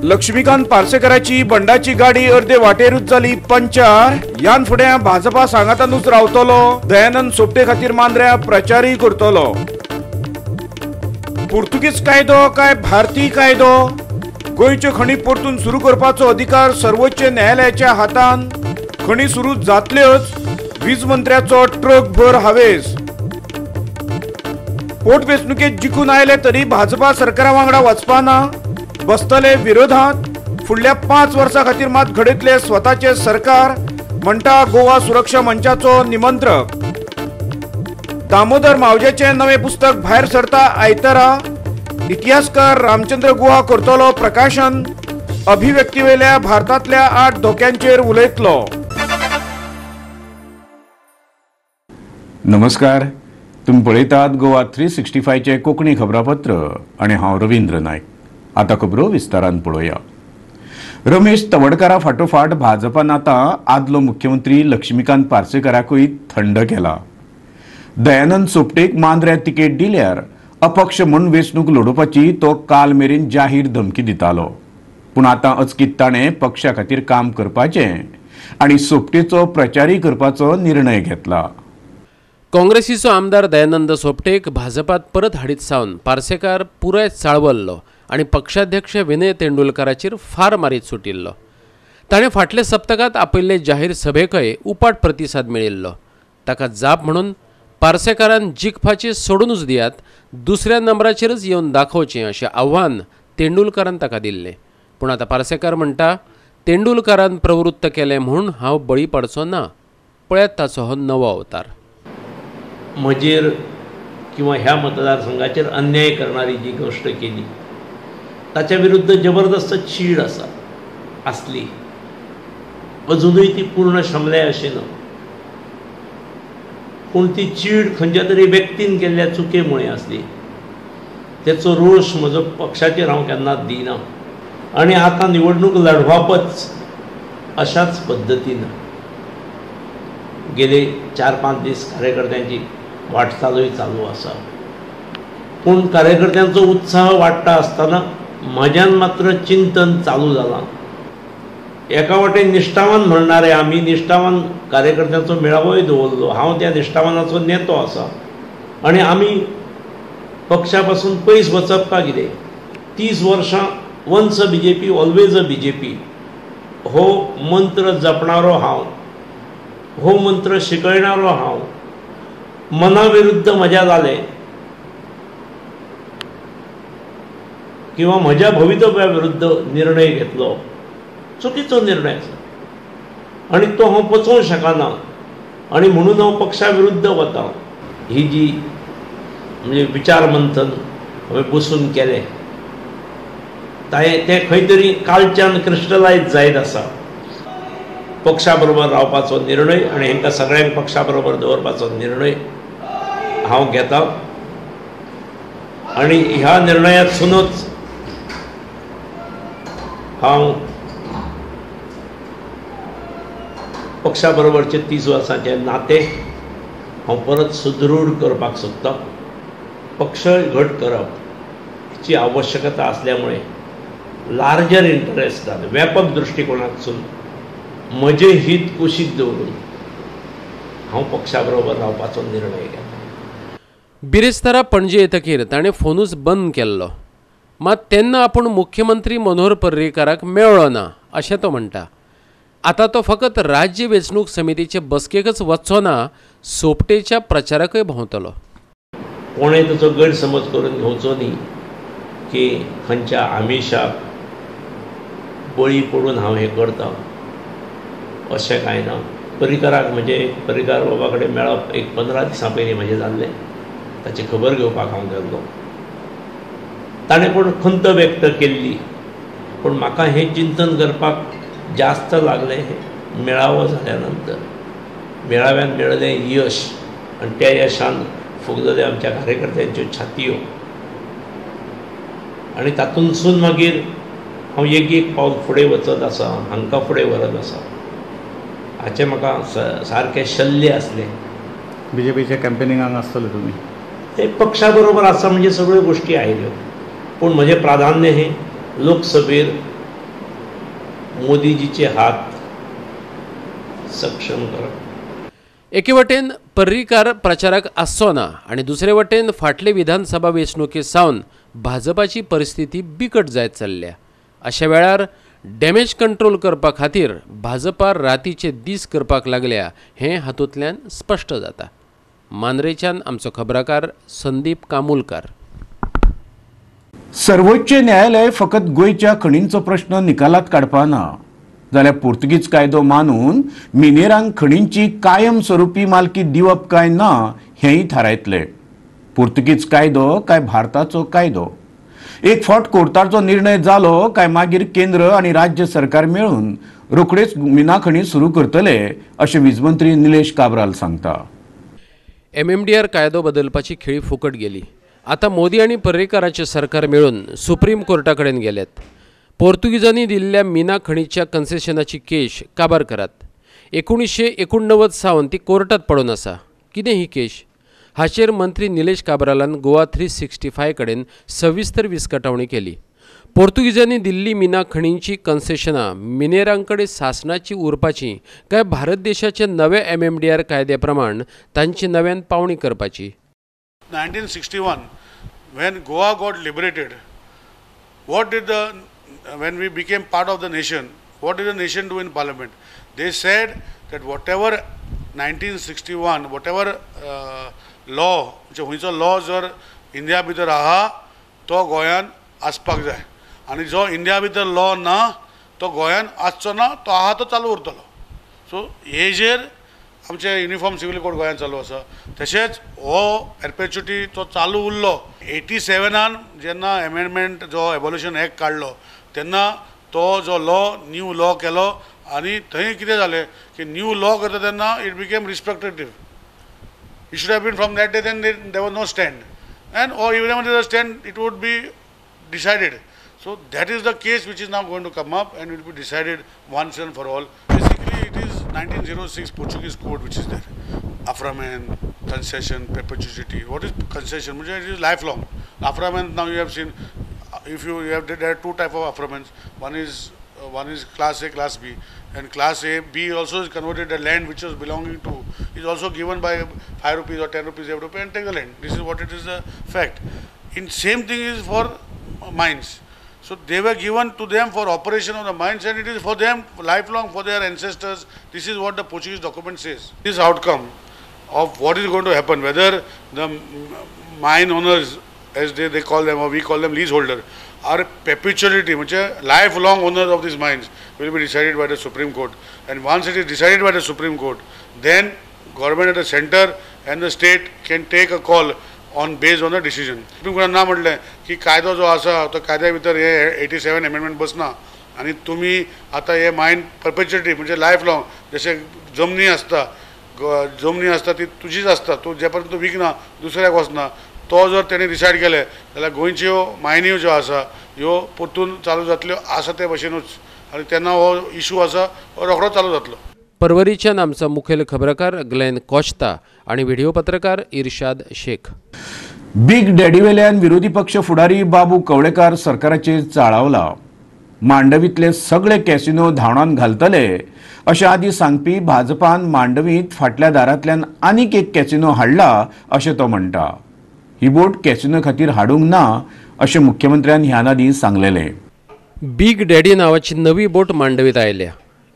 लक्ष्मीकांत पार्सेकराची बंडाची गाडी अर्दे वाटेरूच जाली पंचार. यान फुडें भाजपा सांगातानूच रावतलो. दयानंद सोपटे खातीर मांद्र्या प्रचारूय करतलो. पुर्तुगीज कायदो काय भारतीय कायदो? गोंयच्यो खणी परतून सुरू करपाचो अधिकार सर्वोच्च न्यायालयाच्या हातान. खणी सुरू जातल्योच, वीज मंत्र्याचो ट्रक भर हावेस. पोटवेंचणुकेत जिखून आयले तरी भाजपा सरकारा वांगडा वचपाना, बसतले विरोधात. फुडल्या 5 वर्सां खातीर मात घडयतले स्वताचे सरकार, म्हणटा गोवा सुरक्षा मंचाचो निमंत्रक. दामोदर मावज्याचें नवें पुस्तक भायर सरता आयतारा. इतिहासकार रामचंद्र गुहा करतलो प्रकाशन. अभिव्यक्तीवेल्या भारतांतल्या 8 धोक्यांचेर उलयतलो. नमस्कार, तुमी पळयतात गोवा 365चें कोंकणी खबरापत्र आनी हांव रवींद्र नायक. आतां खबरो विस्तारान पळोवया. रमेश तवडकारा फाटोफाट भाजपान आतां आदलो मुख्यमंत्री लक्ष्मीकांत पार्सेकराकूय थंड केला. दयानंद सोपटेक मांद्र्या तिकेट दिल्यार अपक्ष म्हूण वेंचणूक लडोवपाची तो काल मेरेन जाहीर धमकी दितालो. पूण आतां अचकीत ताणें पक्षा खातीर काम करपाचें आनी सोपटेचो प्रचारूय करपाचो निर्णय घेतला. काँग्रेसीचो आमदार दयानंद सोपटेक भाजपात परत हाडीत सावन पार्सेकार पुराय चाळवल्लो आनी पक्षाध्यक्ष विनय तेंडुलकाराचेर फार मारीत सुटिल्लो. ताणें फाटल्या सप्तकांत आपयल्ले जाहीर सभेकय उपाट प्रतिसाद मेळिल्लो. ताका जाप म्हणून पार्सेकारान जिखपाचें सोडूनच दियात, दुसऱ्या नंबराचेरच येवन दाखोवचें अशें आव्हान तेंडुलकारान ताका दिल्लें. पूण आतां पार्सेकार म्हणटा, तेंडुलकारान प्रवृत्त केलें म्हूण हांव बळी पडचो ना. पळयात ताचो हो नवो अवतार. म्हजेर किंवा ह्या मतदारसंघाचेर अन्याय करणारी जी गोष्ट केली ताच्या विरुद्ध जबरदस्त चीड आसा आसली, अजुनूय ती पूर्ण शमल्या अशें ना, पूण ती चीड खंयच्या तरी व्यक्तीन केल्ल्या चुके मुळे आसली. तेचो रोश म्हजो पक्षाचेर हांव केन्नाच दिना आनी आतां निवडणूक लढोवपच अशाच पद्दतीन गेले 4-5 दीस कार्यकर्त्यांची वाटचालूय चालू आसा. पूण कार्यकर्त्यांचो उत्साह वाडटा आसतना म्हज्यान मात्र चिंतन चालू जालां. एका वाटेन निश्ठावान म्हणणारे आमी निश्ठावान कार्यकर्त्यांचो मेळावोय दवरलो. हांव त्या निश्ठावानाचो नेतो आसा आनी आमी पक्षा पासून पयस वचप का कितें? 30 वर्सां once a BJP always a BJP हो मंत्र जपणारो हांव, हो मंत्र शिकयणारो हांव, मना विरुद्ध म्हज्या जालें किंवा म्हज्या भवितव्या विरुद्ध निर्णय घेतलो, चुकीचो निर्णय आसा आनी तो हांव पचोवंक शकना आनी म्हणून हांव पक्षा विरुद्ध वता. ही जी म्हणजे विचार मंथन हांवें बसून केलें तें खंय तरी कालच्यान क्रिस्टलायज जायत आसा. पक्षा बरोबर रावपाचो निर्णय आनी हेंकां सगळ्यांक पक्षा बरोबर दवरपाचो निर्णय हांव घेता आनी ह्या निर्णयातसूनच हांव पक्षा बरोबरचे 30 वर्सांचें नातें हांव परत सुदृढ करपाक सोदतां. पक्ष घट करप हाची आवश्यकता आसल्यामुळे लार्जर इंटरेस्टान व्यापक दृश्टिकोनातसून म्हजें हित कुशीक दवरून हांव पक्षा बरोबर रावपाचो निर्णय घेता. बिरेस्तारा पणजे येतकीर ताणें फोनूच बंद केल्लो. मात तेन्ना आपूण मुख्यमंत्री मनोहर पर्रीकाराक मेळ्ळो ना अशें तो म्हणटा. आतां तो फकत राज्य वेंचणूक समितीचे बसकेकच वचचो ना, सोपटेच्या प्रचाराकय भोंवतलो. कोणें ताचो गैरसमज करून घेवचो न्ही की खंयच्या आमिशाक बळी पडून हांव हें करतां अशें कांय ना. पर्रीकाराक म्हणजे पर्रीकार बाबा कडेन मेळप एक 15 दिसां पयलीं म्हजें जाल्लें, ताची खबर घेवपाक हांव गेल्लो. ताणें पूण खंत व्यक्त केल्ली, पूण म्हाका हें चिंतन करपाक जास्त लागलें मेळावो जाल्या नंतर. मेळाव्यान मेळिल्लें यश आनी त्या यशान फुगलेल्यो आमच्या कार्यकर्त्यांच्यो छातयो आनी तातूंतसून मागीर हांव एक एक पावल फुडें वचत आसा, हांकां फुडें व्हरत आसा. हाचें म्हाका सारकें शल्य आसलें. बीजेपीच्या कॅम्पेनिंगाक आसतले तुमी? ते पक्षा बरोबर आसा म्हणजे सगळ्यो गोश्टी आयल्यो, पूण म्हजें प्राधान्य हें लोकसभेर मोदीजीचे हात सक्षम करप. एके वटेन पर्रीकार प्रचाराक आसचो ना आनी दुसरे वटेन फाटले विधानसभा वेंचणुके सावन भाजपाची परिस्थिती बिकट जायत चल्ल्या. अशा वेळार डॅमेज कंट्रोल करपा खातीर भाजपा रातीचे दीस करपाक लागल्या हें हातूंतल्यान स्पश्ट जाता. मांद्रेच्यान आमचो खबराकार संदीप कामुलकार. सर्वोच्च न्यायालय फकत गोंयच्या खणींचो प्रश्न निकालात काडपा ना जाल्यार पुर्तुगीज कायदो मानून मिनेरांक खणींची कायम स्वरुपी मालकी दिवप काय ना हेंय थारायतले. पुर्तुगीज कायदो काय भारताचो कायदो? एक फावट कोर्टाचो निर्णय जालो काय मागीर केंद्र आनी राज्य सरकार मेळून रोखडेच मिना खणी सुरू करतले अशें वीज मंत्री निलेश काब्राल सांगता. MMDR कायदो बदलपाची खेळी फुकट गेली. आतां मोदी आनी पर्रीकाराचें सरकार मेळून सुप्रीम कोर्टा कडेन गेल्यात. पोर्तुगीजांनी दिल्ल्या मिना खणीच्या कन्सेशनाची केश काबार करात. 1989 सावन ती कोर्टात पडून आसा. कितें ही केश? हाचेर मंत्री निलेश काब्रालान गोवा 365 कडेन सविस्तर विस्कटावणी केली. पोर्तुगीजांनी दिल्ली मिना खणींची कन्सेशनां मिनेरांकडे सासणाची उरपाची काय भारत देशाच्या नव्या MMDR कायद्या प्रमाण तांची नव्यान पावणी करपाची? 1961 when Goa got liberated, what did the when we became part of the nation, what did the nation do in parliament? They said that whatever 1961 whatever law, खंयचो law जर इंडिया भितर आहा तो गोंयान आसपाक जाय आनी जो इंडिया भितर लॉ ना तो गोंयान आसचो ना, तो आहा तो चालू उरतलो. सो हेजेर आमचे युनिफॉर्म सिव्हील कोड गोंयांत चालू आसा. तशेंच हो परपेच्युटी तो चालू उरलो. 87 जेन्ना एमेंडमेंट जो एबोल्युशन एक्ट काडलो तेन्ना तो जो लॉ न्यू लॉ केलो आनी थंय कितें जालें की न्यू लॉ करता तेन्ना it became restrictive. It should have been from that day, then there was no stand, and or even if there was a stand, it would be decided. So that is the case which is now going to come up and will be decided once and for all. Basically, it is 1906 Portuguese code which is there. Aframan, concession, perpetuity. What is concession? It is lifelong. Aframan, now you have seen, if you have, there are two type of aframans. One is class A, class B, and class A, B also is converted. The land which was belonging to is also given by 5 rupees or 10 rupees, you have to pay and take the land. This is what it is, a fact. In same thing is for mines. So they were given to them for operation of the mines, and it is for them lifelong, for their ancestors. This is what the Portuguese document says. This outcome of what is going to happen, whether the mine owners, as they call them, or we call them leaseholder, are perpetuality, which are lifelong owners of these mines, will be decided by the Supreme Court. And once it is decided by the Supreme Court, then government at the center and the state can take a call on based on the decision. Supreme Court ना म्हटलें की कायदो जो आसा तो कायद्या भितर हे 87 amendment बसना आनी तुमी आतां हे मायन परपेच्युटी म्हणजे लायफ लॉंग, जशें जमनी आसता, जमनी आसता ती तुजीच आसता, तूं जे पर्यंत तूं विकना दुसऱ्याक वचना, तो जर तेणी डिसायड केलें जाल्यार गोंयच्यो मायन्यो ज्यो आसा ह्यो परतून चालू जातल्यो आसा ते भशेनूच, आनी तेन्ना हो इशू आसा हो रोखडो चालू जातलो. परवरीच्यान आमचो मुखेल खबरकार ग्लेन कोश्ता आनी व्हिडिओ पत्रकार इर्शाद शेख. बिग डॅडीवेल्यान विरोधी पक्ष फुडारी बाबू कवळेकार सरकाराचेर चाळावला. मांडवींतले सगळे कॅसिनो धांवडावन घालतले अशें आदी सांगपी भाजपान मांडवींत फाटल्या दारांतल्यान आनीक एक कॅसिनो हाडला अशें तो म्हणटा. ही बोट कॅसिनो खातीर हाडूंक ना अशें मुख्यमंत्र्यान ह्या आदीं सांगलेलें. बिग डॅडी नांवाची नवी बोट मांडवींत आयल्या.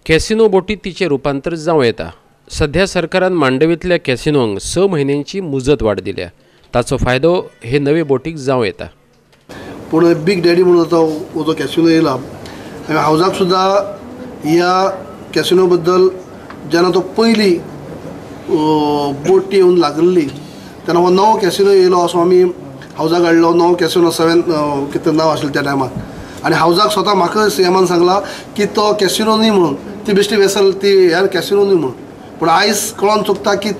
कॅसिनो बोटीत तिचें रुपांतर जावं येता. सध्या सरकारान मांडवींतल्या कॅसिनोंक 6 म्हयन्यांची मुजत वाड दिल्या. ताचो फायदो हे नवे बोटीक जावं येता. पूण बिग डॅडी म्हणून आतां हो जो कॅसिनो येयला, हांवें हावजाक सुद्दां ह्या कॅसिनो बद्दल जेन्ना तो पयली बोट येवन लागिल्ली तेन्ना हो नवो कॅसिनो येयलो असो आमी हावजाक हाडलो. नवो कॅसिनो 7 कितें नांव आशिल्लें त्या टायमार, आनी हावजाक स्वता म्हाका सीएमान सांगलां की तो कॅसिनो न्ही म्हणून, ती बेश्टी वेसल ती ह्या कॅसिनो न्ही म्हणून. पूण आयज कळोन चुकता की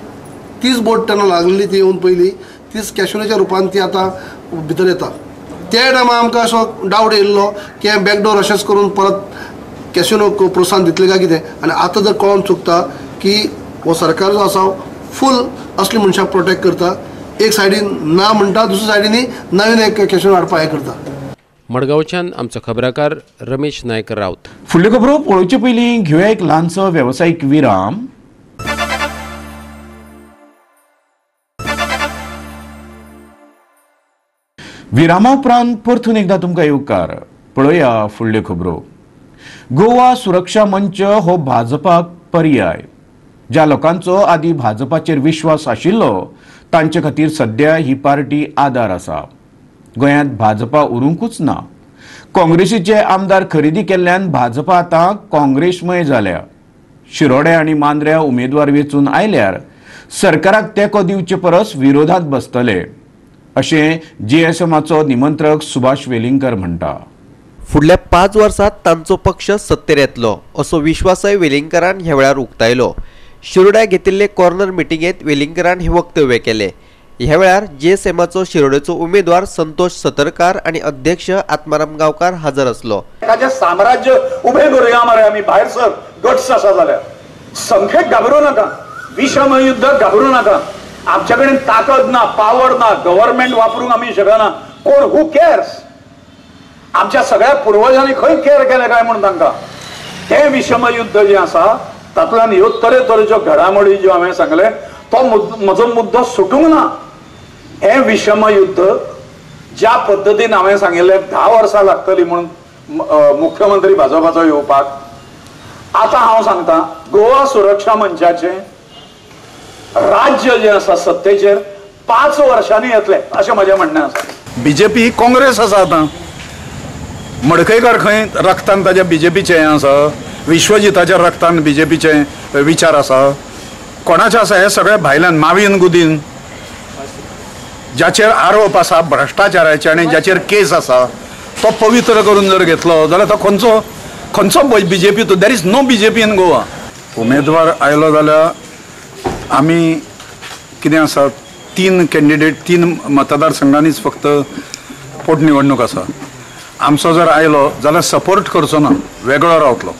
तीच बोट तेन्ना लागलेली ती येवन पयली तीच कॅसिनोच्या रुपान ती आतां भितर येता. त्या टायमार आमकां असो डावट येयल्लो की हें बॅकडोर अशेंच करून परत कॅसिनोक प्रोत्साहन दितलें काय कितें, आनी आतां जर कळोन चुकता की हो सरकार जो आसा फूल असली मनशाक प्रोटेक्ट करता, एक सायडीन ना म्हणटा दुसऱ्या सायडीनी नवीन एक कॅसिनो हाडपाक हें करता. मडगांवच्यान आमचो खबराकार रमेश नायक राऊत. फुडल्यो खबरो पळोवचे पयलीं घेवया एक ल्हानसो वेवसायीक विराम. विरामा उपरांत परतून एकदा तुमकां येवकार. पळोवया फुडल्यो खबरो. गोवा सुरक्षा मंच हो भाजपाक पर्याय. ज्या लोकांचो आदी भाजपाचेर विश्वास आशिल्लो तांचे खातीर सद्या ही पार्टी आदार आसा. गोंयांत भाजपा उरूंकूच ना. काँग्रेसीचे आमदार खरेदी केल्ल्यान भाजपा आतां काँग्रेसमय जाल्या. शिरोडे आनी मांद्र्या उमेदवार वेंचून आयल्यार सरकाराक तेंको दिवचे परस विरोधात बसतले अशें जीएसएमाचो निमंत्रक सुभाष वेलिंगकर म्हणटा. फुडल्या 5 वर्सात तांचो पक्ष सत्तेर येतलो असो विश्वासय वेलिंगकरान ह्या वेळार उक्तायलो. शिरोड्या घेतिल्ले कॉर्नर मिटिंगेत वेलिंगकरान हे वक्तव्य केले. ह्या वेळार जीएसएमाचो शिरोडेचो उमेदवार संतोष सतरकार आनी अध्यक्ष आत्माराम गांवकार हजर आसलो. साम्राज्य उभे करूया मरे आमी भायर सर गट्स आसा जाल्यार संख्येक घाबरू नाका, विषम युद्ध घाबरू नाका. आमच्या कडेन ताकद ना, पावर ना, गव्हर्नमेंट वापरूंक आमी शकना. कोण हू केअर्स? आमच्या सगळ्या पुर्वजांनी खंय केअर केलें काय म्हूण तांकां? तें विषम युद्ध जें आसा तातूंतल्यान ह्यो तरेतरेच्यो घडामोडी ज्यो हांवें सांगलें तो म्हजो मुद्दो सुटूंक ना. हें विषम युद्ध ज्या पद्दतीन हांवें सांगिल्लें 10 वर्सां लागतलीं म्हणून मुख्यमंत्री भाजपाचो येवपाक, आतां हांव सांगता गोवा सुरक्षा मंचाचें राज्य जें आसा सत्तेचेर 5 वर्सांनी येतलें अशें म्हजें म्हणणें आसा. बीजेपी काँग्रेस आसा आतां. मडकयकार खंय रक्तान ताज्या बीजेपीचें हें आसा, विश्वजिताच्या रक्तान बीजेपीचें विचार आसा, कोणाचें आसा हें सगळें भायल्यान मावीन गुदीन ज्याचेर आरोप आसा भ्रश्टाचाराचे आनी ज्याचेर केस आसा तो पवित्र करून जर घेतलो जाल्यार तो खंयचो खंयचो बीजेपी? तो there is no BJP in Goa. उमेदवार आयलो जाल्यार आमी कितें आसा 3 कॅन्डिडेट 3 मतदारसंघांनीच फक्त पोटनिवडणूक आसा. आमचो जर आयलो जाल्यार सपोर्ट करचो ना, वेगळो रावतलो.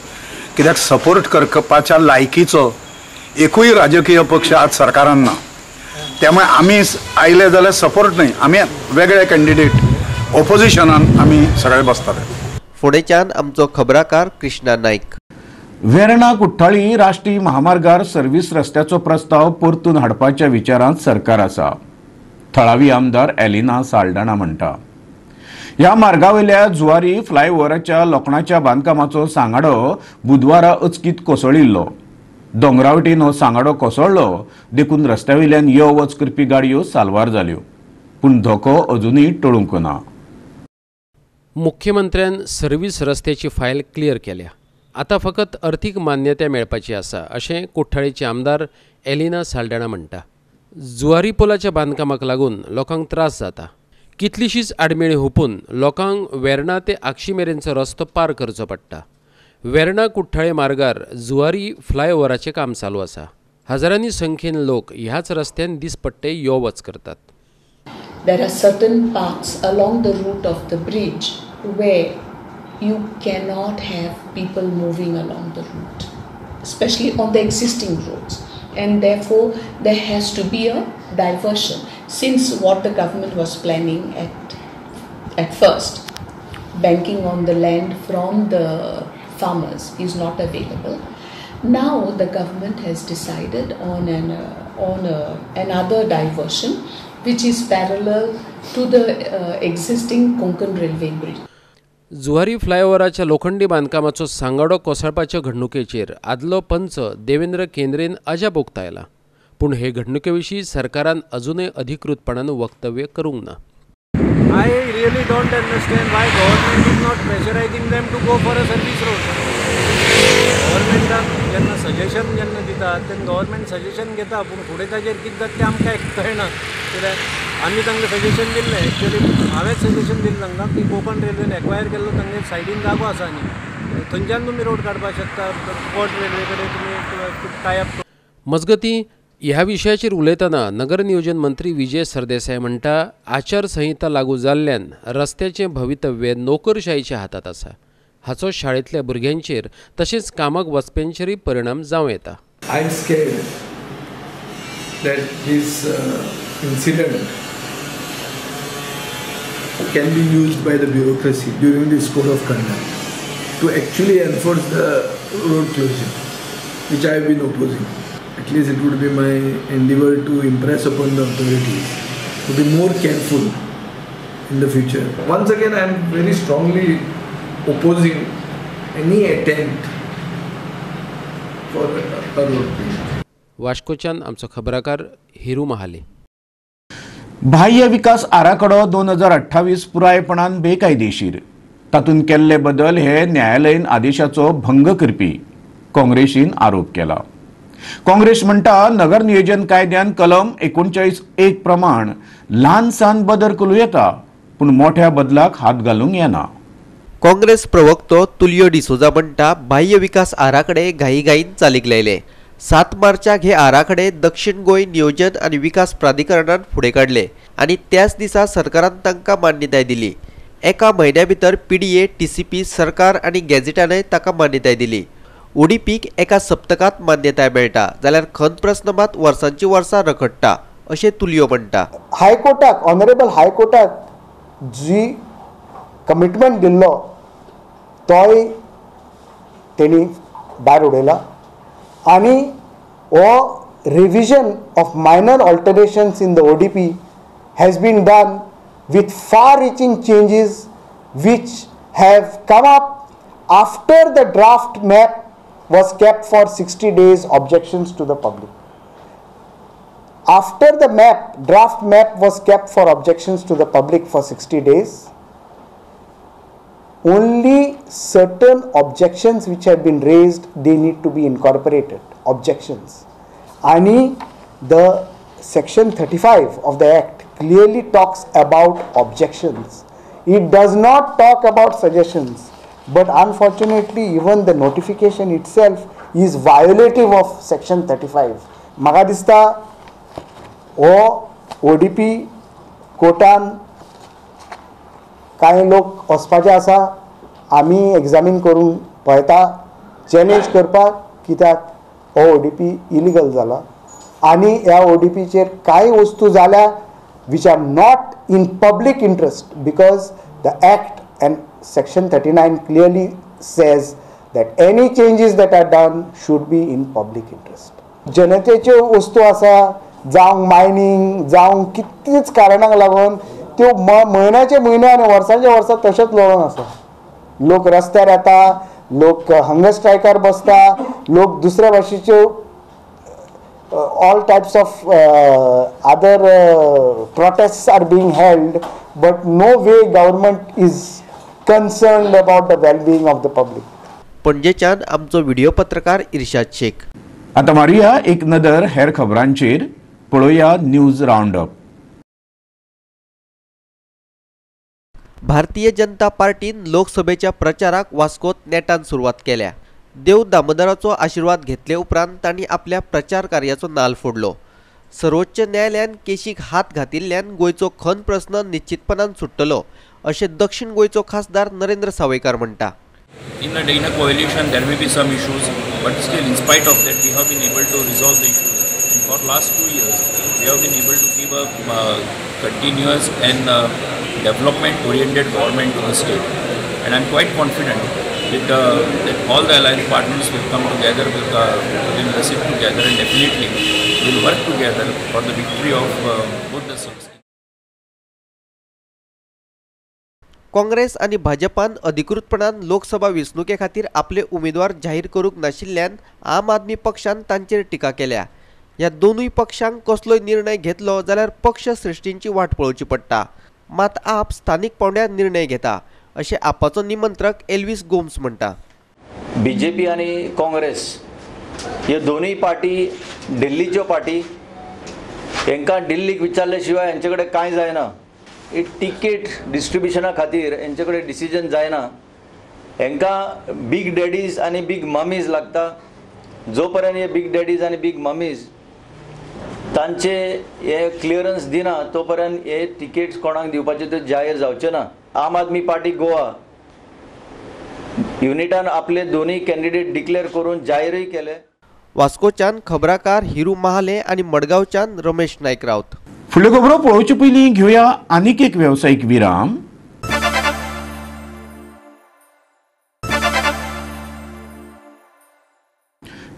कित्याक सपोर्ट करपाच्या लायकीचो एकूय राजकीय पक्ष आज सरकारान ना. त्यामुळे आमी आयले जाल्यार सपोर्ट न्हय, आमी वेगळे कॅन्डिडेट ओपोजिशनान आमी सगळे बसतले. फोंडेच्यान आमचो खबराकार कृष्णा नाईक. वेर्णा कुठ्ठाळी राष्ट्रीय महामार्गार सर्व्हिस रस्त्याचो प्रस्ताव परतून हाडपाच्या विचारांत सरकार आसा. थळावी आमदार एलिना साल्डाणा म्हणटा ह्या मार्गावयल्या जुवारी फ्लायओव्हराच्या लोखणाच्या बांदकामाचो सांगाडो बुधवारा अचकीत कोसळिल्लो. दोंगरावटेन हो सांगाडो कोसळ्ळो देखून रस्त्यावयल्यान यो वच करपी गाडयो साल्वार जाल्यो, पूण धोको अजुनूय टळूंक ना. मुख्यमंत्र्यान सर्व्हिस रस्त्याची फायल क्लियर केल्या. आतां फकत अर्थीक मान्यताय मेळपाची आसा अशें कुठ्ठाळीचे आमदार एलिना साल्डाणा म्हणटा. जुवारी पुलाच्या बांदकामाक लागून लोकांक त्रास जाता. कितलीशीच आडमेळी हुपून लोकांक वेर्णा ते आगशी मेरेनचो रस्तो पार करचो पडटा. वेर्णा कुठ्ठाळे मार्गार जुवारी फ्लायओव्हराचें काम चालू आसा. हजारांनी संख्येन लोक ह्याच रस्त्यान दिसपट्टे यो वच करतात. There are certain parts along the route of the bridge where you cannot have people moving along the route, especially on the existing roads, and therefore there has to be a diversion. Since what the government was planning at first, banking on the land from the farmers is not available. Now the government has decided on another diversion, which is parallel to the existing Konkan Railway Bridge. Zuari फ्लायओव्हराच्या लोखंडी बांदकामाचो सांगाडो कोसळपाच्या घडणुकेचेर आदलो पंच देवेंद्र केंद्रेन अजाप उक्तायला. पूण हे घडणुके विशीं सरकारान अजूनय अधिकृतपणान वक्तव्य करूंक ना. I really don't understand why government is not pressurizing them to go for a service road. गव्हर्नमेंटाक जेन्ना सजेशन जेन्ना दिता तेन्ना गव्हर्नमेंट सजेशन घेता, पूण फुडें ताजेर कितें जाता तें आमकां कळना. कित्याक आमी तांकां सजेशन दिल्लें, एक्चुअली हांवेंच सजेशन दिलें तांकां की कोंकण रेल्वेन एक्वायर केल्लो तांगे सायडीन जागो आसा न्ही, थंयच्यान तुमी रोड काडपाक शकता, पोर्ट रेल्वे कडेन तुमी टायप. मजगतीं ह्या विशयाचेर उलयतना नगर नियोजन मंत्री विजय सरदेसाय म्हणटा आचारसंहिता लागू जाल्ल्यान रस्त्याचें भवितव्य नोकरशाहीच्या हातांत आसा. हाचो शाळेंतल्या भुरग्यांचेर तशेंच कामाक वचप्यांचेरय परिणाम जावं येता. I am scared that this incident can be used by the bureaucracy during this code of conduct to actually enforce the road closure, which I have been opposing. At least it would be my endeavor to impress upon the authorities to be more careful in the future. Once again, I am very strongly opposing any attempt for a road closure. वास्कोच्यान आमचो खबराकार हिरू महाले. बाह्य विकास आराखडो 2028 पुरायपणान बेकायदेशीर, तातूंत केल्ले बदल हे न्यायालयीन आदेशाचो भंग करपी काँग्रेसीन आरोप केला. काँग्रेस म्हणटा नगर नियोजन कायद्यान कलम 39(1) प्रमाण ल्हान सान बदल करूं येता, पूण मोठ्या बदलाक हात घालूंक येना. काँग्रेस प्रवक्तो तुलियो डिसोजा म्हणटा बाह्य विकास आराखडे घाईघाईन चालीक लायले. 7 मार्चाक हे आराखडे दक्षिण गोंय नियोजन आनी विकास प्राधिकरणान फुडें काडले आनी त्याच दिसा सरकारान तांकां मान्यताय दिली. एका म्हयन्या भितर पीडीए, टीसीपी, सरकार आनी गॅझेटानय ताका मान्यताय दिली. ओडीपीक एका सप्तकांत मान्यताय मेळटा जाल्यार खन प्रस्न मात वर्सांची वर्सां रखडटा अशें तुलियो म्हणटा. हायकोर्टाक, ऑनरेबल हायकोर्टाक जी कमिटमेंट दिल्लो तोय तेणी भायर उडयला आनी हो revision of minor alterations in the ODP has been done with far reaching changes which have come up after the draft map was kept for 60 days objections to the public. After the map, draft map was kept for objections to the public for 60 days, only certain objections which have been raised, they need to be incorporated, objections. Ani the section 35 of the Act clearly talks about objections. It does not talk about suggestions. But unfortunately, even the notification itself is violative of section 35. म्हाका दिसता हो ODP कोर्टान कांय लोक वचपाचे आसा, आमी examine करून पळयता, चॅलेंज करपाक, कित्याक हो ओडीपी इलिगल जाला आनी ह्या ओडीपीचेर कांय वस्तू जाल्या which are not in public interest, because the act and section 39 clearly says that any changes that are done should be in public interest. जनतेच्यो वस्तू आसा, जावं मायनींग, जावं कितलीच कारणांक लागून त्यो म्हयन्याचे म्हयने आनी वर्सांचे वर्सां तशेंच लोळून आसा. लोक रस्त्यार येता, लोक हंगर स्ट्रायकार बसता, लोक दुसऱ्या भाशेच्यो all types of other protests are being held, but no way government is concerned about the well-being of the public. पणजेच्यान आमचो व्हिडिओ पत्रकार इर्शाद शेख. आता मारुया एक नदर हेर खबरांचेर, पळोवया न्यूज राउंडअप. भारतीय जनता पार्टीन लोकसभेच्या प्रचाराक वास्कोत नेटान सुरवात केल्या. देव दामोदराचो आशिर्वाद घेतले उपरांत तांणी आपल्या प्रचार कार्याचो नाल फोडलो. सर्वोच्च न्यायालयान केशीक हात घातिल्ल्यान गोंयचो खन प्रस्न निश्चितपणान सुट्टलो अशें दक्षिण गोंयचो खासदार नरेंद्र सावयकार म्हणटा. In a coalition there may be some issues, but still in spite of that we have been able to resolve the issues. And for last 2 years we have been able to give a continuous and development oriented government to the state. And I am quite confident that all the alliance partners will come together, will sit together and definitely will work together for the victory of both the seats. Congress आनी भाजपान अधिकृतपणान लोकसभा वेंचणुके खातीर आपले उमेदवार जाहीर करूंक नाशिल्ल्यान आम आदमी पक्षान तांचेर टिका केल्या. ह्या दोनूय पक्षांक कसलोय निर्णय घेतलो जाल्यार पक्ष सृश्टींची वाट पळोवची पडटा, मात आप स्थानीक पावंड्यार निर्णय घेता अशें आपाचो निमंत्रक एल्विस गोम्स म्हणटा. बीजेपी आनी काँग्रेस ह्यो दोनूय पार्टी दिल्लीच्यो पार्टी, हेंकां दिल्लीक विचारले शिवाय हेंचे कडेन कांय जायना. तिकेट डिस्ट्रिब्युशना खातीर हेंचे कडेन डिसिजन जायना. हेंकां बीग डॅडीज आनी बीग ममीज लागता. जो पर्यंत हे बीग डॅडीज आनी बीग ममीज तांचे हे क्लियरन्स दिना तो पर्यंत हे तिकेट्स कोणाक दिवपाचे ते जाहीर जावचे ना. आम आदमी पार्टी गोवा युनिटान आपले दोनूय कॅन्डिडेट डिक्लेअर करून जाहीरय केले. वास्कोच्यान खबराकार हिरू महाले आनी मडगांवच्यान रमेश नायक राऊत. फुडल्यो खबरो पळोवचे पयलीं घेवया आनीक एक वेवसायीक विराम.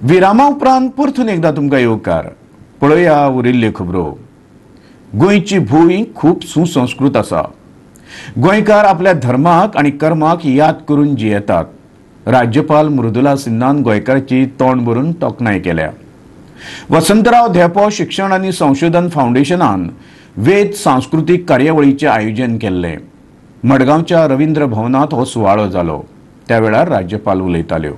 विरामा उपरांत परतून एकदां तुमकां येवकार. पळोवया उरिल्ल्यो खबरो. गोंयची भूंय खूब सुसंस्कृत आसा. गोंयकार आपल्या धर्माक आनी कर्माक याद करून जियेतात. राज्यपाल मृदुला सिन्हान गोंयकाराची तोंड भरून तोखणाय केल्या. वसंतराव धेंपो शिक्षण आनी संशोधन फावंडेशनान वेद सांस्कृतीक कार्यावळीचें आयोजन केल्लें. मडगांवच्या रवींद्र भवनांत हो सुवाळो जालो. त्या वेळार राज्यपाल उलयताल्यो.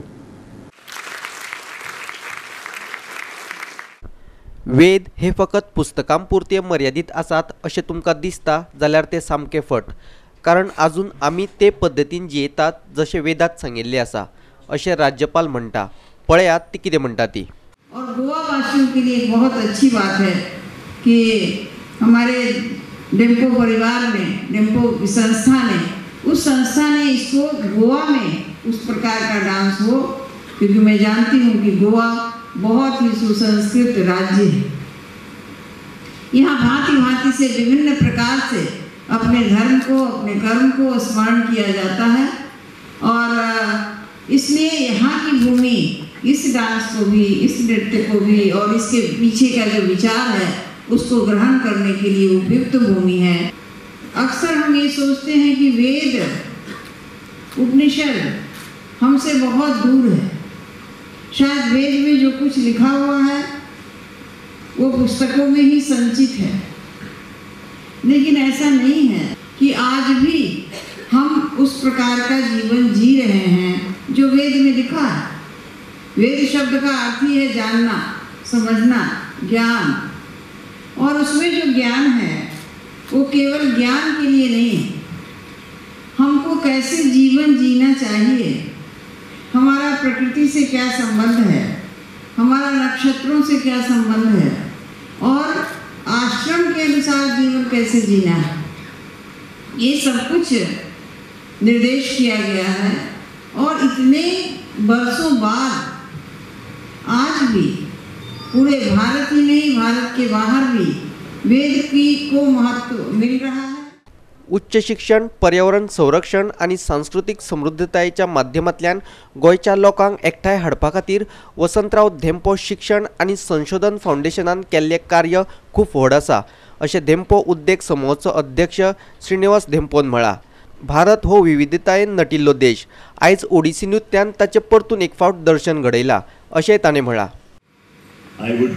वेद हे फकत पुस्तकां पुरते मर्यादीत आसात अशें तुमकां दिसता जाल्यार ते सामकें फट, कारण आजून आमी ते पद्दतीन जियेतात जशें वेदांत सांगिल्लें आसा अशें राज्यपाल म्हणटा. पळयात ती कितें म्हणटा ती. और गोवा वासियों के लिए एक बहुत अच्छी बात है कि हमारे डेम्पो परिवार ने, डेम्पो संस्था ने, उस संस्था ने इसको गोवा में उस प्रकार का डांस हो, क्योंकि मैं जानती हूँ कि गोवा बहुत ही सुसंस्कृत राज्य है। यहाँ भांति भांति से विभिन्न प्रकार से अपने धर्म को, अपने कर्म को स्मरण किया जाता है और इसलिए यहाँ की भूमि इस डांस को भी, इस नृत्य को भी और इसके पीछे का जो विचार है उसको ग्रहण करने के लिए उपयुक्त भूमि है। अक्सर हम ये सोचते हैं कि वेद, उपनिषद हमसे बहुत दूर है। शायद वेद में जो कुछ लिखा हुआ है वो पुस्तकों में ही संचित है, लेकिन ऐसा नहीं है कि आज भी हम उस प्रकार का जीवन जी रहे हैं जो वेद में लिखा है। वेद शब्द का अर्थ ही है जानना, समझना, ज्ञान, और उसमें जो ज्ञान है वो केवल ज्ञान के लिए नहीं है। हमको कैसे जीवन जीना चाहिए, हमारा प्रकृति से क्या संबंध है, हमारा नक्षत्रों से क्या संबंध है और आश्रम के अनुसार जीवन कैसे जीना है, ये सब कुछ निर्देश किया गया है। और इतने बरसों बाद आज भी पूरे भारत ही नहीं, भारत के बाहर भी वेद की को महत्व मिल रहा है। उच्च शिक्षण, पर्यावरण संरक्षण आनी सांस्कृतीक समृद्धतायेच्या माध्यमांतल्यान गोंयच्या लोकांक एकठांय हाडपा खातीर वसंतराव धेंपो शिक्षण आनी संशोधन फावंडेशनान केल्लें कार्य खूब व्हड आसा अशें धेंपो उद्देग समूहाचो अध्यक्ष श्रीनिवास धेंपोन म्हळां. भारत हो विविधतायेन नटिल्लो देश. आयज ओडिसी नृत्यान ताचें परतून एक फावट दर्शन घडयलां अशेंय ताणें म्हळां. I would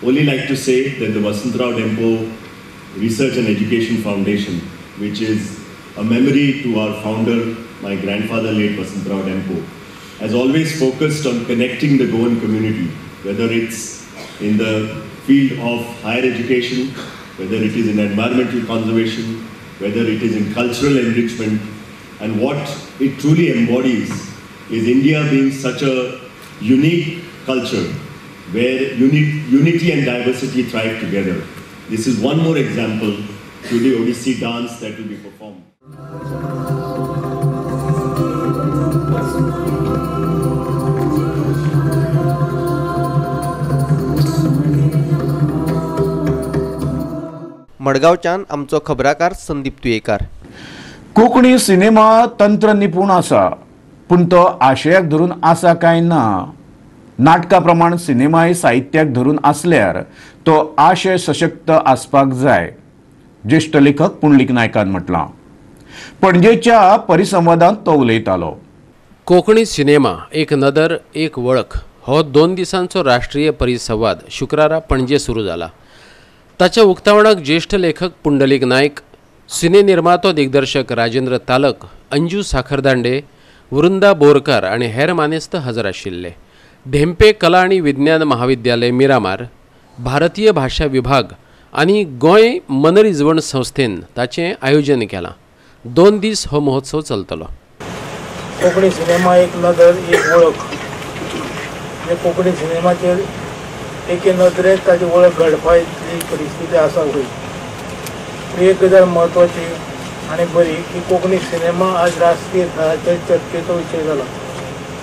only like to say that the Vasantrao Dempo Research and Education Foundation, which is a memory to our founder, my grandfather, late Vasantrao Dempo, has always focused on connecting the Goan community, whether it's in the field of higher education, whether it is in environmental conservation, whether it is in cultural enrichment. And what it truly embodies is India being such a unique culture where unity and diversity thrive together. This is one more example to the Odissi dance that will be performed. मडगांवच्यान आमचो खबराकार Sandeep Tuyekar. Konkani cinema तंत्र निपूण आसा, पूण तो आशयाक धरून आसा काय ना? नाटका प्रमाण सिनेमाय साहित्याक धरून आसल्यार तो आशय सशक्त आसपाक जाय, ज्येष्ठ लेखक पुंडलीक नायकान म्हटलां. पणजेच्या परिसंवादांत तो उलयतालो. कोंकणी सिनेमा एक नदर एक वळख हो 2 दिसांचो राष्ट्रीय परिसंवाद शुक्रारा पणजे सुरू जाला. ताच्या उक्तावणाक ज्येष्ठ लेखक पुंडलीक नायक, सिने निर्मातो दिग्दर्शक राजेंद्र तालक, अंजू साखरदांडे, वृंदा बोरकार आनी हेर मानेस्त हजर आशिल्ले. धेंपे कला आनी विज्ञान महाविद्यालय मिरामार, भारतीय भाशा विभाग आनी गोंय मनरिजवण संस्थेन ताचें आयोजन केलां. 2 दीस हो महोत्सव चलतलो. कोंकणी सिनेमा एक नदर एक वळख, म्हणजे कोंकणी सिनेमाचेर एके नदरेन ताची वळख घडपा इतली परिस्थिती आसा खंय. एक गजाल म्हत्वाची आनी बरी की कोंकणी सिनेमा आज राष्ट्रीय थराचेर चर्चेचो विशय जाला.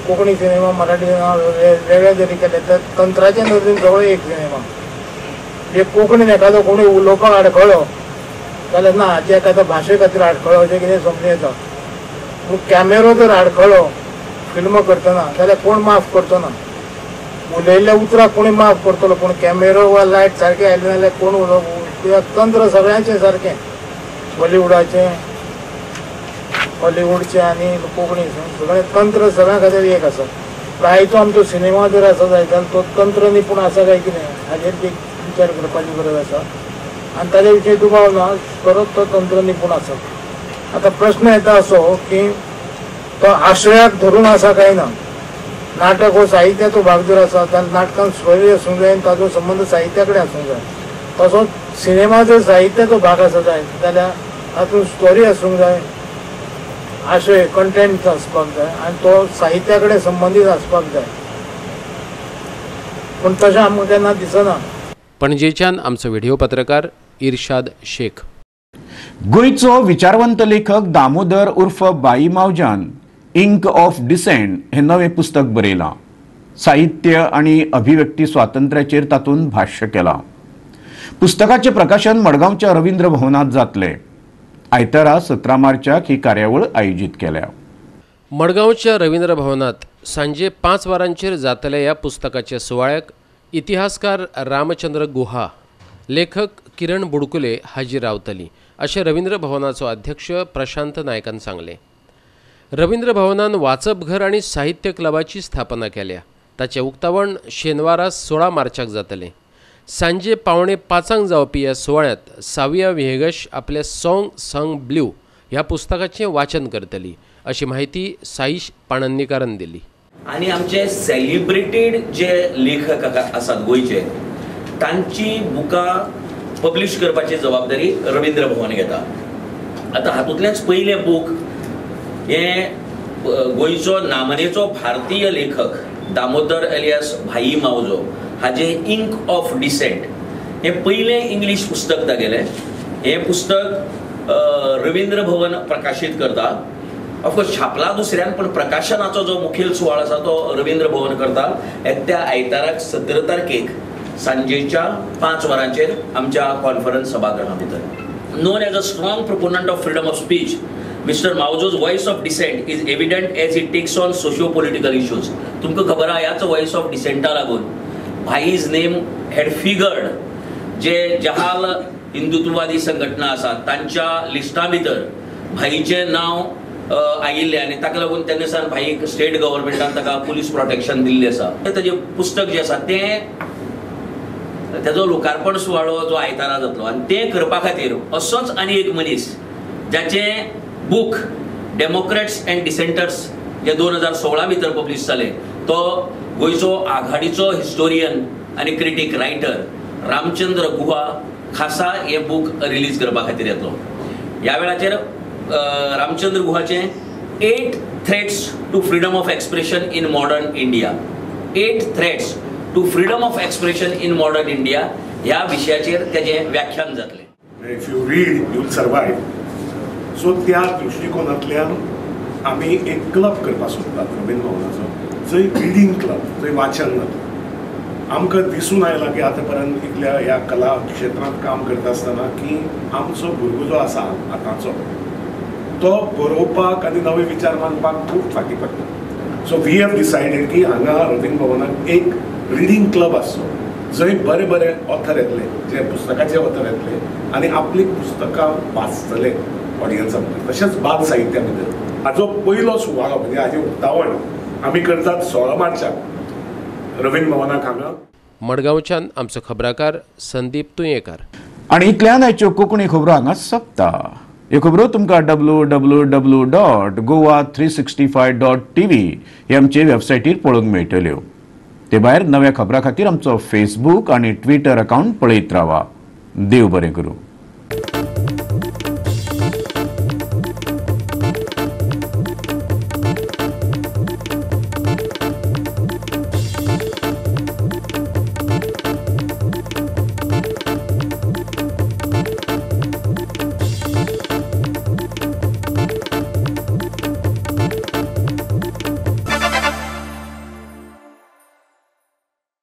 कोंकणी सिनेमा मराठी सिनेमा वेगळे जरी केले तर तंत्राचे नदरेन सगळो एक सिनेमा. एक कोंकणीन एखादो कोणूय उलोवपाक आडखळो जाल्यार ना हाचे एखाद्या भाशे खातीर आडखळो अशें कितें समजूं येता, पूण कॅमेरो जर आडखळो फिल्म करतना जाल्यार कोण माफ करचो ना. उलयल्ल्या उतराक कोणी माफ करतलो, पूण कॅमेरो वा लायट सारकें आयले जाल्यार कोण उलोवप? कित्याक तंत्र सगळ्यांचें सारकें, बॉलिवूडाचें, हॉलिवूडचें आनी कोंकणी सगळें तंत्र सगळ्यां खातीर एक आसा. पूण आयचो आमचो सिनेमा जर आसा जायत जाल्यार तो तंत्र निपूण आसा काय कितें हाजेर एक विचार करपाची गरज आसा आनी ताजे विशीं दुबाव ना, परत तो तंत्र निपूण आसा. आतां प्रश्न येता असो की तो आशयाक धरून आसा काय ना. नाटक हो साहित्याचो भाग जर आसा जाल्यार नाटकान स्टोरी आसूंक जाय आनी ताजो संबंद साहित्या कडेन आसूंक जाय. तसोच सिनेमा जर साहित्याचो भाग आसा जायत जाल्यार तातूंत स्टोरी आसूंक जाय, आशय कंटेंट आसपाक जाय आनी तो साहित्या कडेन संबंदीत आसपाक जाय. पूण तशें आमकां केन्ना दिसना. पणजेच्यान आमचो व्हिडिओ पत्रकार इर्शाद शेख. गोंयचो विचारवंत लेखक दामोदर उर्फ बाई मावजान इंक ऑफ डिसेंट हे नवें पुस्तक बरयलां. साहित्य आनी अभिव्यक्ती स्वातंत्र्याचेर तातूंत भाश्य केलां. पुस्तकाचें प्रकाशन मडगांवच्या रवींद्र भवनांत जातलें. आयतारा 17 मार्चाक ही कार्यावळ आयोजीत केल्या. मडगांवच्या रवींद्र भवनांत सांजे 5 वरांचेर जातल्या ह्या पुस्तकाच्या सुवाळ्याक इतिहासकार रामचंद्र गुहा, लेखक किरण बुडकुले हाजीर रावतली अशें रवींद्र भवनाचो अध्यक्ष प्रशांत नायकान सांगलें. रवींद्र भवनान वाचपघर आनी साहित्य क्लबाची स्थापना केल्या. ताचें उक्तावण शेनवारा 16 मार्चाक जातलें. सांजे 4:45 जावपी ह्या सुवाळ्यांत साविया विहेगश आपल्या सॉंग संग ब्ल्यू ह्या पुस्तकाचें वाचन करतली अशी म्हायती साईश पाणंदीकारान दिली. आनी आमचे सेलिब्रेटेड जे लेखक आसात गोंयचे तांची बुकां पब्लिश करपाची जबाबदारी रवींद्र भवन घेता. आतां हातूंतलेंच पयलें बूक हें गोंयचो नामनेचो भारतीय लेखक दामोदर एलियास भाई मावजो हाजें इंक ऑफ डिसेंट हें पयलें इंग्लीश पुस्तक तागेलें. हें पुस्तक रवींद्र भवन प्रकाशीत करता. ऑफकोर्स छापला दुसऱ्यान, पण प्रकाशनाचो जो मुखेल सुवाळो आसा तो रवींद्र भवन करता. येत्या आयताराक 17 तारखेक सांजेच्या 5 वरांचेर आमच्या कॉन्फरन्स सभागृहा भितर. Known as a strong proponent of freedom of speech, Mr. Mauzo's voice of dissent is evident as he takes on socio-political issues. तुमकां खबर आहा ह्याच वॉयस ऑफ डिसेंटा लागून भाईज नेम हॅड फिगर्ड जे जहाल हिंदुत्ववादी संघटना आसा तांच्या लिस्टा भितर भाईचें नांव आयिल्लें आनी ताका लागून तेन्ना सावन भाईक स्टेट गव्हर्मेंटान ताका पुलीस प्रोटेक्शन दिल्लें आसा. ताजें पुस्तक जें आसा तें ताजो लोकार्पण सुवाळो जो आयतारा जातलो आनी तें करपा खातीर असोच आनी एक मनीस जाचें बूक डेमोक्रेट्स एंड डिसेंटर्स जे 2016 भितर पब्लिश जालें तो गोंयचो आघाडीचो हिस्टोरियन आनी क्रिटीक रायटर रामचंद्र गुहा खासा हें बूक रिलीज करपा खातीर येतलो. ह्या वेळाचेर Ramchandra गुहाचें 8 threats to freedom of expression in modern India, 8 threats to freedom of expression in modern India ह्या विशयाचेर तेजें व्याख्यान जातलें. If you read you will survive. So त्या दृश्टिकोनांतल्यान आमी एक क्लब करपाक सोदतात रवींद्र भवनाचो, जंय रिडींग क्लब, जंय वाचन जाता. आमकां दिसून आयलां की आतां पर्यंत इतल्या ह्या कला क्षेत्रांत काम करता आसतना की आमचो भुरगो जो आसा आतांचो तो बरोवपाक आनी नवे विचार मांडपाक खूब फाटीं पडटा. सो we have decided की हांगा रवींद्र भवनाक एक रिडींग क्लब आसचो जंय बरे बरे ऑथर येतले, जे पुस्तकाचे ऑथर येतले आनी आपलीं पुस्तकां वाचतले ऑडियन्सा भितर, तशेंच बाल साहित्या भितर. हाजो पयलो सुवाळो म्हणजे हाजें उक्तावण आमी करतात 16 मार्चाक रवींद्र भवनाक हांगा. मडगांवच्यान आमचो खबराकार संदीप तुयेकार. आनी इतल्यान आयच्यो कोंकणी खबरो हांगा सोंपता. ह्यो खबरो तुमकां www.goa365.tv हे आमचे वेबसायटीर पळोवंक मेळटल्यो. ते भायर नव्या खबरां खातीर आमचो फेसबूक आनी ट्विटर अकावंट पळयत रावा. देव बरें करूं.